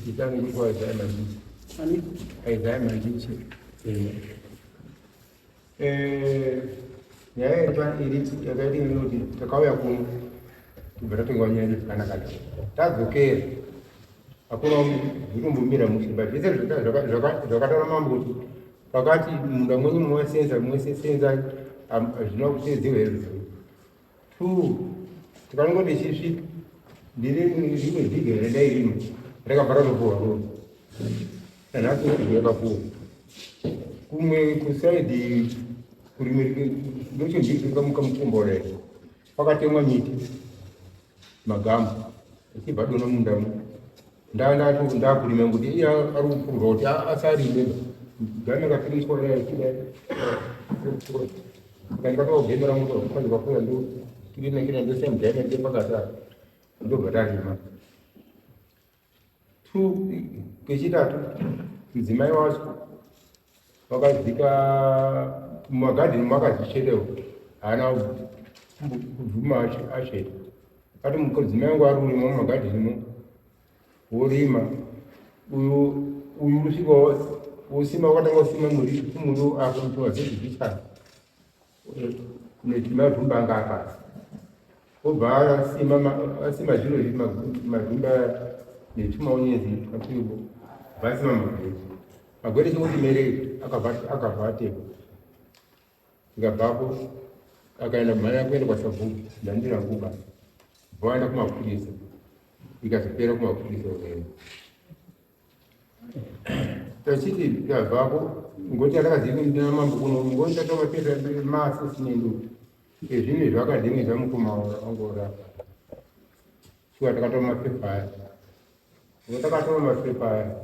Zita rangu Isaiah Mandichi. Isaiah Mandichi. Nyaya iri yakaita inoti takauya kuno tobva tatonga nyaya yedu zvakanaka. Tadzokera hakuna zvinombomira mushe, but zvese zvakataura mambo kuti pakati munda mwenyu muwasenza mwese senza, hazvina kuteedzerwa izvozvo. Two, tikanongoti tichisvika, ndiri rimwe vhiki here ndairima, rakabva ratopuwa roni. Nanhasi ndodzi yakapuwa kumwe kusaidi kurimwe ndochondikamuka mukomba urayi, pakatemwa miti magamu ichibva dona mundamo. Ndakurima kuti iye ari kupurwa kuti asarime game rakafiriswa dai achidai ndikatogemera moto kwanzi kwakuya ndo kirinakira ndosiya mugame ndepakati apa, ndobva tarima. Two, kechitatu, mudzimai wacho wakadzika mumagadheni, makazichetewo, haana kubvuma achete. Ati mudzimai wangu ari kurima mumagadheni, worima uyu uyu, usvika wosima, wakatanga kusima muriwo apo mutiwazezvichana nemavhumba anga apasi, obva asima asima zviro izvi, madhumba netumaonyezi twatuibo, bva asima magwere. Magwere chingoti merei, akabva atema. Tikabvapo akaenda mhanya kuenda kwasabhuku Dandira Nguba, bva waenda kumapurisa, ikazopera kumapurisa ukaenda. Tachiti tabvapo ngoti atakazivi namambo kuno, ngoti tatomapeta maassessment ezvinhu zvakadhimidza mukoma wangorapa. Shuwa takatora mapepa aya, ngo takatora mapepa aya,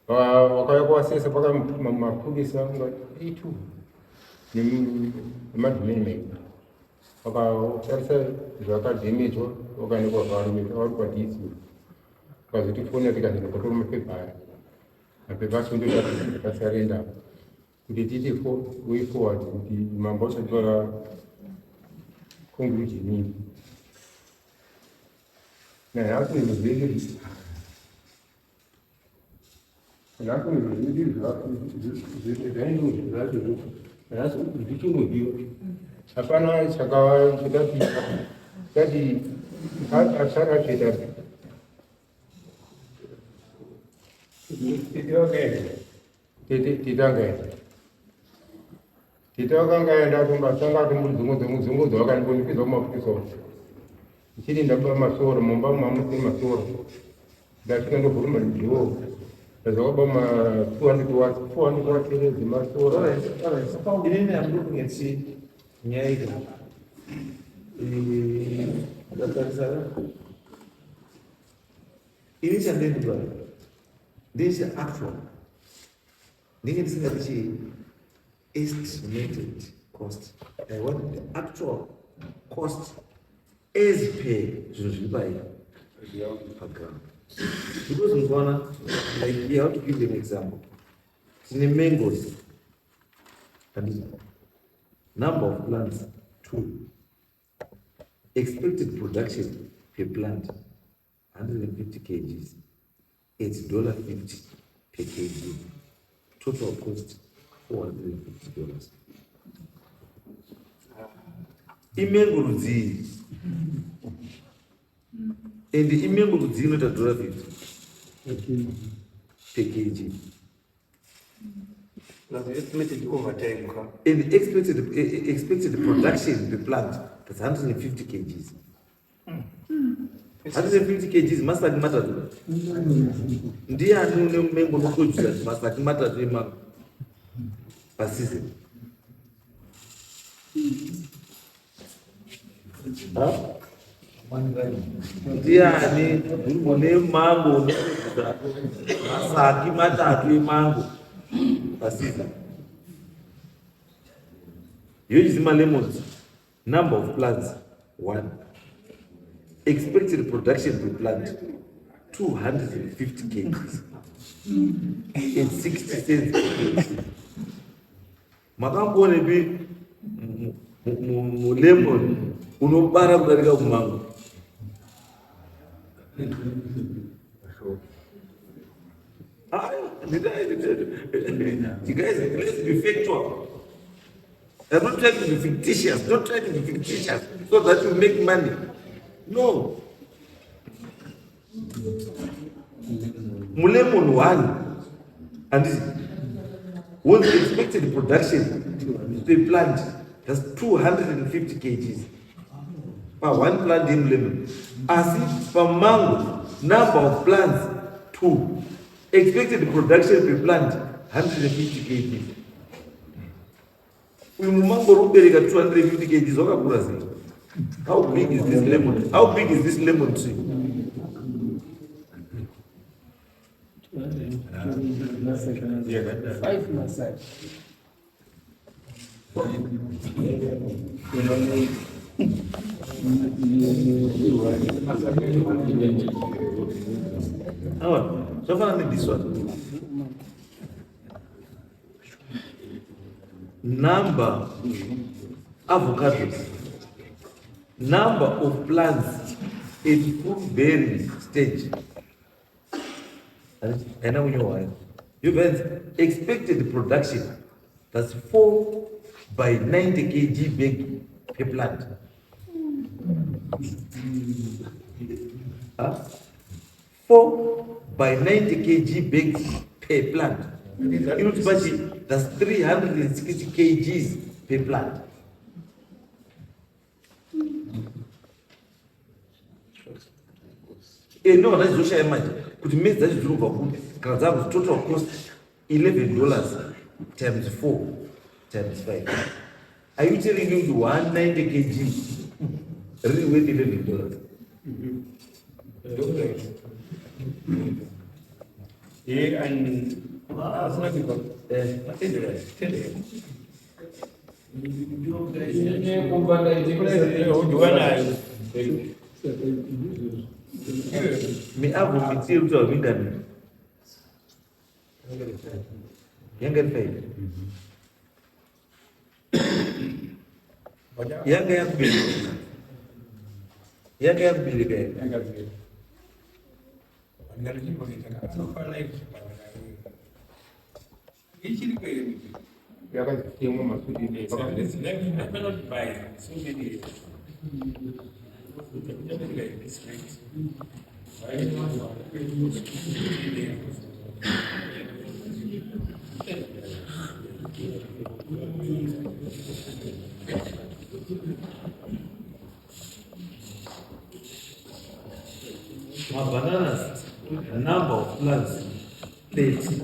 wakauya kuwasesa paka mapurisa itu nemadhumeni mei, vakatarisa zvakadhemedzwa, vakaenda kwavarume vari kwadc, vakazotifonera, tikazoenda kutora mapepa aya. Mapepa acho ndotasarenda kuti tiite way forward kuti mambo achatora conclusion iyi. Nanhasi zvinhu zvedu, nhasi zvinhu zvedu zvacho nhasi zvichingodiwa, hapana chakati chati achakatsveta. Titangaenda, tete wakanga aenda kumbatanga atombodzungudzungudzungudza, wakandibondikwidza kumapurisa ndichiti ndaba masoro mumba mamusiri masoro. Ndasvika ndovhura madhoo, ndazvakaba ma 200 watts, 400 watts dzemasoro. Inini I'm looking at nyaya iyi, ndatarisa ini chandendwa ndeche actual, ndinge ndisingati chii estimated cost. I want the actual cost as per zvinhu zviri pai paground, because mukaona, like, you have to give an example. Tine mangoes, handiti? Number of plants two, expected production per plant 150 kgs at $50 per kg, total cost $450. Imengo rudzii and imengo rudzii inoita $50 per kg? Plus estimated overtime ka. And expected production per plant, that's 150 kgs. 150 kgs, masaki matatu. Ndiani une mumengo unoprodusa masaki matatu emango paseason? Ha? Ndiani une mango unoprodusa masaki matatu emango paseason? Yochizi malemons, number of plants one, expected production per plant 250 kgs at 60 cents per kg. Makamboonepi mulemon unobara kudarika kumango? Guys, let's be factual. I'm not trying to be fictitious. Don't try to be fictitious so that you make money. No. Mulemon one and what's the expected production per plant? That's 250 kgs. Pa one plant in lemon. Asi pa mango, number of plants, two. Expected production per plant, 150 kgs. Uyu mumango uri kubereka 250 kgs wakakura sei? How big is this lemon? How big is this lemon tree? Five masai. Awa, zvafana ne this one. Number avocados, number of plants at fruit bearing stage. Haina kunyorwa. You guys, expected production, that's 4 by 90 kg bag per plant. Huh? 4 by 90 kg bags per plant. Inoti pachi, that's 360 kgs per plant. No, vandachizoshaya manje kuti mezi dzacho dzinobva kupi kana dzakuti total cost $11 times 4 times 5. Are you telling me kuti 190 kg really worth $11? Yeah, and asina kuipa. Tendera. Udyiwa nayo. Miavho miti iri kutaura mingani? Yanga iri five. Yanga yakubereka. Yanga yakubereka here? Ichiri kwere. Yakatemwa masuti. I cannot buy so many. Like this rate. Mabananas, number of plants 30.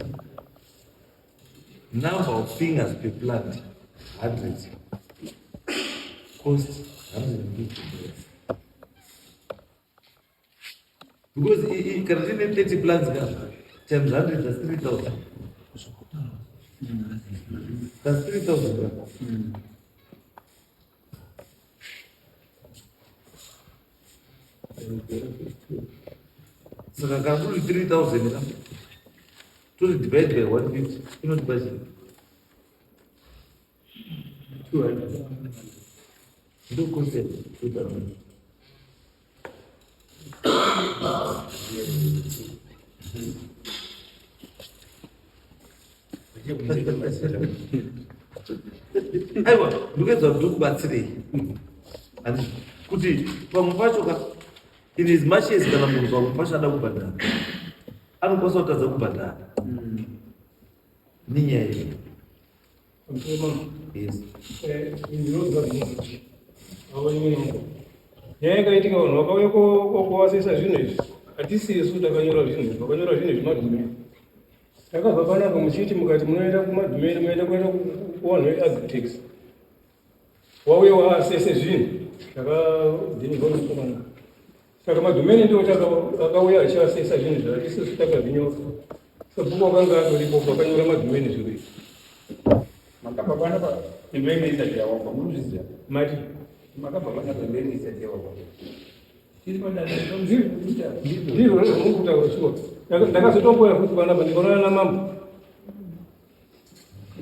Number of fingers per plant 100. Cost $150. Because kana tine 30 plants ka times 100, that's 3000. That's 3000, bro. Saka kana turi 3000 ka toti divide by 150 inotipa chii? 200. Ndo concept total money. Aiwa, ndikuedza kuti ndikubatsirei handiti kuti pamwe pacho ka, in as much as kana munhu pamwe pacho ada kubhadhara, anokwanisa kutadza kubhadhara nenyaya iyi. Yes. Nyaya yakaitika, vanhu vakauya kowasesa zvinhu izvi. Hatisi isu takanyora zvinhu izvi, vakanyora zvinhu izvi madhumeni. Takabva panapa muchiti mukati munoenda kumadhumeni, munoenda kuenda kuvanhu veAgritex, wauya waasese zvinhu takadhinirwa nomukomana. Saka madhumeni ndo akauya achiasesa zvinhu zvacho, isusu takazvinyora. Sabhuku wakanga atoripo vakanyora madhumeni zviro izvi. Makabva panapa imba isati yawakwa, munozviziva? Mati? Makabva panapa imba isati yawakwa. Ndizvo zvomukutaura shuwa. Ndakazotomboya futi panapa, ndikaonana namambo,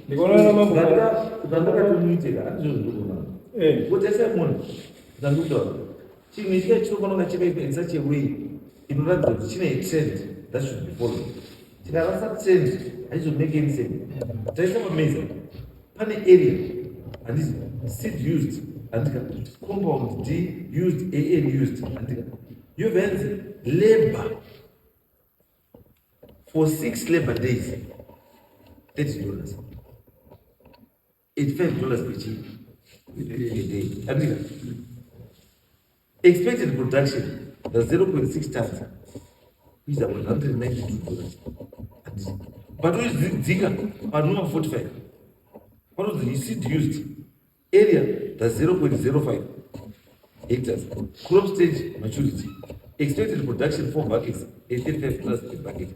ndikaonana namambo. Zvandakatomuitira handizvo zviri. Kuti asaimona zvandikutaura, chinhu ichiya chinofana kunga chakaita in such a way. Inoratidza kuti chine a trend that should be followed. Tikarasa trend haizo make any sense. Taisa pameza pane area handiti seed used handika compound D used AN used handika yobva yanzi labor for 6 labor days $30. $85 per chii per day andika expected production the 0.6 tons which is about $192 but uchidzika panuma 45 panonzi seed used area the 0.05 hectares crop stage maturity expected production 4 buckets $85 per bucket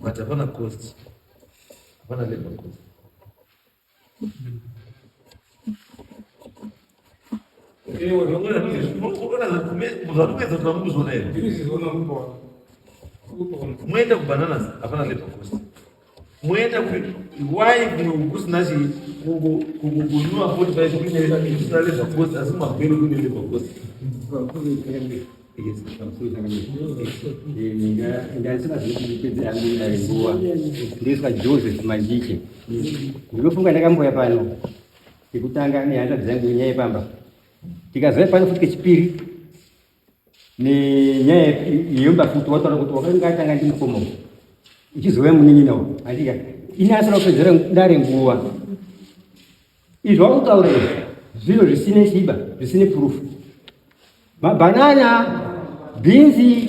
but hapana cost hapana labor cost. Zvatikuedza kuti vamukuzviona here moenda kubananas hapana labor cost moenda why kumwe kusina chii kunua 45 kusina labor cost asi mumagwere kune labor cost. Ndandisingazvipedzi hangu dare nguva. Ndiswa Joseph Mandiche. Ndinofunga ndakambouya pano kekutanga nehanzvadzi dzangu nyaya yepamba. Tikazouya pano futi kechipiri nenyaya yemba futi wataura kuti wakanga atanga ndimukoma uchizouya munin'ina uyu handika ini asina kupedzera dare nguva. Izvi wakutaura izvi zvinhu zvisine chiba zvisine purufu. Mabhanana, bhinzi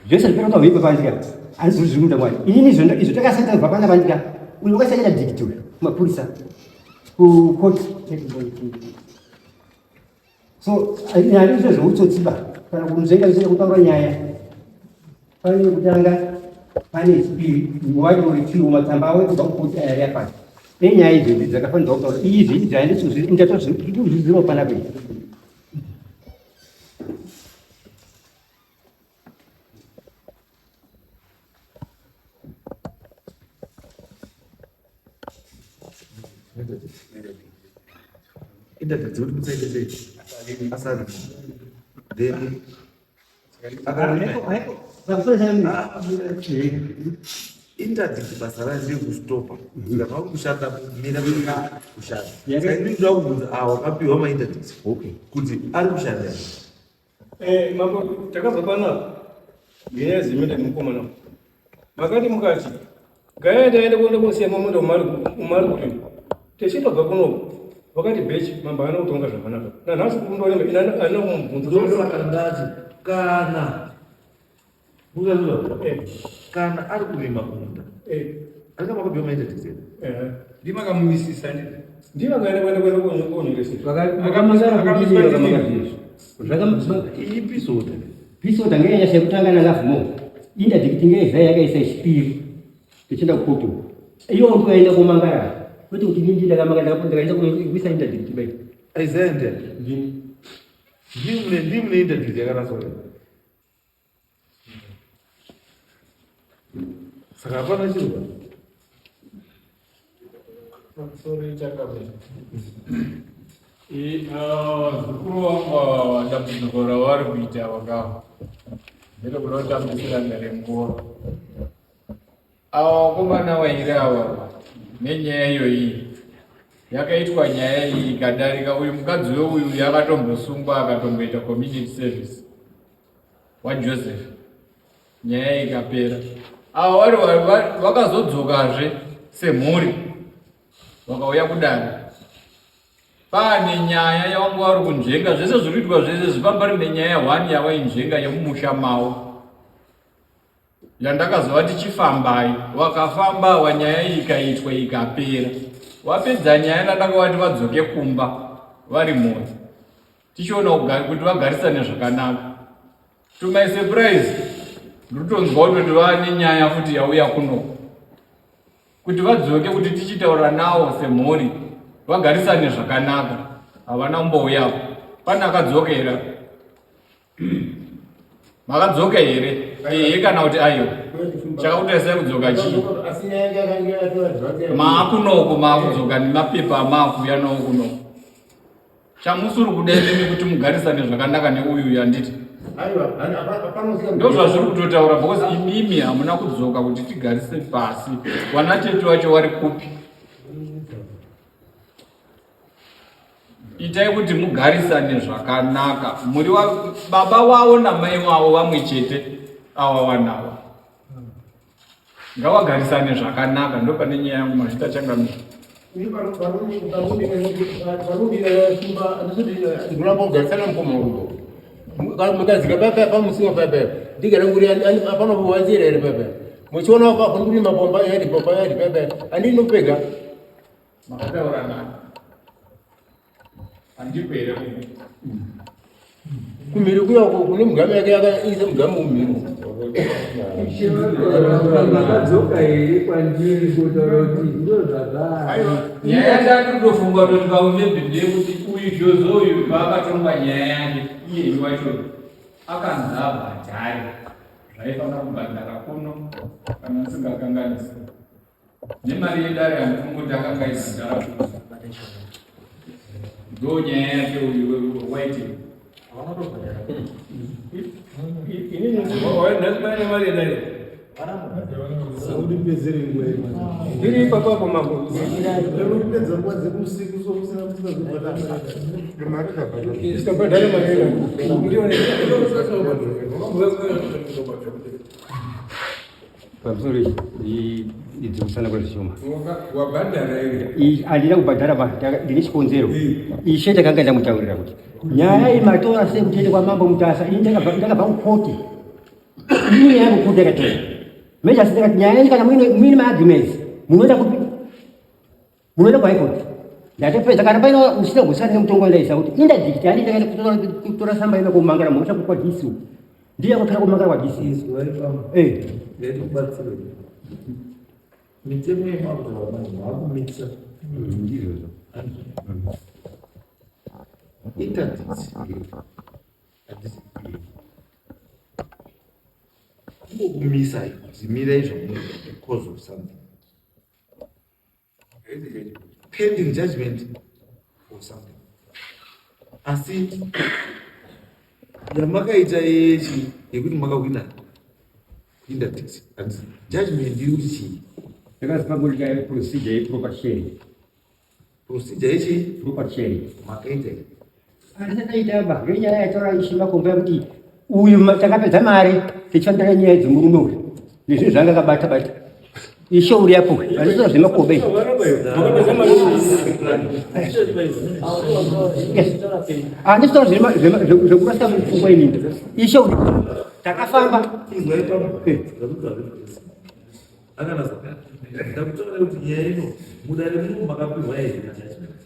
zvese zvipera kutaura ipa pandika handizvo zviri munda mwari. Inini izvo izvo takasati tabva pana pandika uyo wakasaina dikiti uyo kumapurisa kukoti. So handizvo zveutsotsi ba kana kunzvenga zvisina kutaura nyaya. Pane yekutanga, pane yechipiri, wacho wechiwo matsamba awo ekubva kukoti aya ari apano. Nenyaya idzodzi dzakafanirwa kutaura izvi izvi handisi ndatozviziva panapa izvi. Interview dzekuti musaite sei asari then Interdict basa rayo ndeyekustopa kana uri kushanda mira kushanda. Saka ini ndinoda kubvunza awo akapiwa mainterdict kuti ari kushanda here. Eh, mambo takabva panapa ngenyaya dzemene mukomana makati mukati gaya ndaenda kuenda kosiya mamunda umari kuti techitobva kunoku vakati bechi mambo haana kutonga zvakanaka nanhasi kundorema ina ana kumubvunza ndosaka ndati kana mukazviva eh. kana ari kurima kumunda eh. arikama akapiwa maitadis here eh. Ndimakamumisisa ndiye vakaenda kuenda kuenda konyoresa iyi pisoda pisoda ngeyanyasha yekutanga naLovemore interdict ngeyezai yakaisa yechipiri tichienda kukoto iyo ndoyaenda komangara kwete kuti ini ndakamangara ndakaenda kuisa interdict bai Isaiah ndiani ndini ndimune ndimune interdict yakaraswa saka hapana chiro Sorry, changamire. Zukuru wangu ava dambudziko ravari kuita vakafa nderekuda kutambisira ndare nguva. Ava vakomana vairi ava nenyaya iyoyi yakaitwa nyaya iyi ikadarika, uyu mukadzi weuyu yakatombosungwa akatomboita community service waJoseph nyaya ikapera. Ava vari vakazodzokazve semhuri vakauya kudare pane nyaya yavanga vari kunzvenga zvese zviri kuitwa zvese zvipambari nenyaya one yavainzvenga yemumusha mavo yandakazovati chifambai vakafamba wa nyaya iyi ikaitwa ikapera wapedza nyaya ndandakavati vadzoke kumba vari mhuri tichiona kuti vagarisane zvakanaka to my surprise ndikutonzwa kutoti vane nyaya futi yauya kuno kuti vadzoke kuti tichitaura nawo semhuri vagarisane zvakanaka havana kumbouyapo pane akadzokera makadzoka here ehe kana kuti aiwa chakakutarisai kudzoka chii maakunoko maakudzoka nemapepa amaakuuya nawo kunoko chamusuri kuda imimi kuti mugarisane zvakanaka neuyu yanditi. Ndozvazviri kutotaura because imimi hamuna kudzoka kuti tigarise pasi. Vanatete wacho vari kupi? Itai kuti mugarisane zvakanaka. Muri wa, baba wavo namai wavo vamwe chete ava vanava. Ngavagarisane zvakanaka ndopane nyaya yangu mazvita changamire. Ndinoramba kugarisana mukoma wangu. Mukadzika papa pamusiwo papa. Ndigara nguri apana kuwanzira here papa. Muchiona pa kuri mapomba yadi pomba yadi papa. Andinopega. Makataura nani? Handiko here kumhiri kuya kune mugamu yake yakaisa mugamu kumhiri. Makadzoka here kwandiri kutaura kuti ndo zvazvaari? Nyaya yandati kutofunga kuti pamwe maybe ndeyekuti uyu Jozo uyu paakatongwa nyaya yake iyeyu wacho akanzi abhadhare zvaifanira kubhadhara kuno kana ndisingakanganisi. Nemari yedare handifungi akanga aibhadhara ndo nyaya yake uyu waiti ndiri ipapo mambo Unopedza nguva dzekuusiku so usina kuti Isabhadhare mari ndione. Pamusoro idzi kutsanangura zvishoma. Wabhadhara here? Handina kubhadhara ba, ndine chikonzero. Ishe takanga ndamutaurira kuti nyaya iyi matora sei kuti iende kwaMambo Mutasa. Ini ndakabva kukoti. Ini nyaya kukoti yakatora. Meja asi ndakati nyaya iyi kana muine maarguments munoenda kupi? Munoenda kuHigh Court. Ndatopedza kana paine usina kugutsikana nemutongo wandaisa kuti interdict handi ndakaenda kutora samba ino kumangara mhosva kwa DC. Ndiye akatora kumangara kwa DC. Eh. Ndikubatsire. Mitemo yemakutora manje makumikisa. Ndizvozvo. Interdict. Kungokumisa kuti mirai zvamunoita because of something. Pending judgment or something. Asi yamakaita yechi yekuti makahwina interdict and judgment iri kuti chii? Yakazi pangori procedure yeproper sharing. Procedure yechi? Proper sharing. Makaita here? Handisataita ba, ngenyaya yaitaura Ishe Makomba yekuti uyu takapedza mari tichifambira nyaya dzemurume uyu nezvinhu zvanga akabata bata. Ishe uri apo, handisataura zvemakobe. Yes. Handisataura zvekurasa pfungwa inini. Ishe uri takafamba. Akanasa. Ndakutaura kuti nyaya ino mudare muno makapihwa here judgment?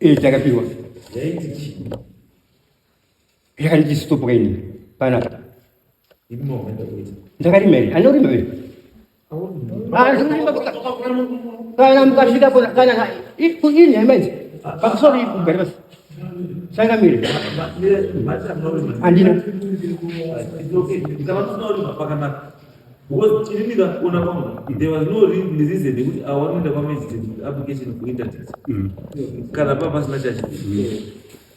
Eh, takapiwa. Yaiti chii? Yakanditi stop kaini panapa. Imi makaenda kuita. Ndakarima here? Handina kurima here? Ah, ndikurima kana mukasvika pona kana ini haimaidzi. Pamusoro kugara pasi. Changamire. Handina. It's okay. Kana tusina kurima pakanaka. Because inini kuona kwangu there was no reason yekuti ava vanoenda kwamagistrate with application for interdict kana pava pasina chachi.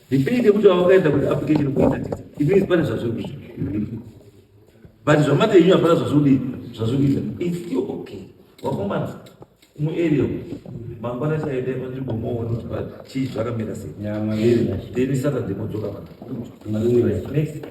The fact yekuti ava vakaenda with application for interdict it means pane zvazviri kuita. But zvamati yenyu hapana zvazviri zvazviri kuita. It's still okay. Wakomana muarea mangwana chaenda panzvimbo moona kuti chii zvakamira sei. Then Saturday modzoka pana. Next.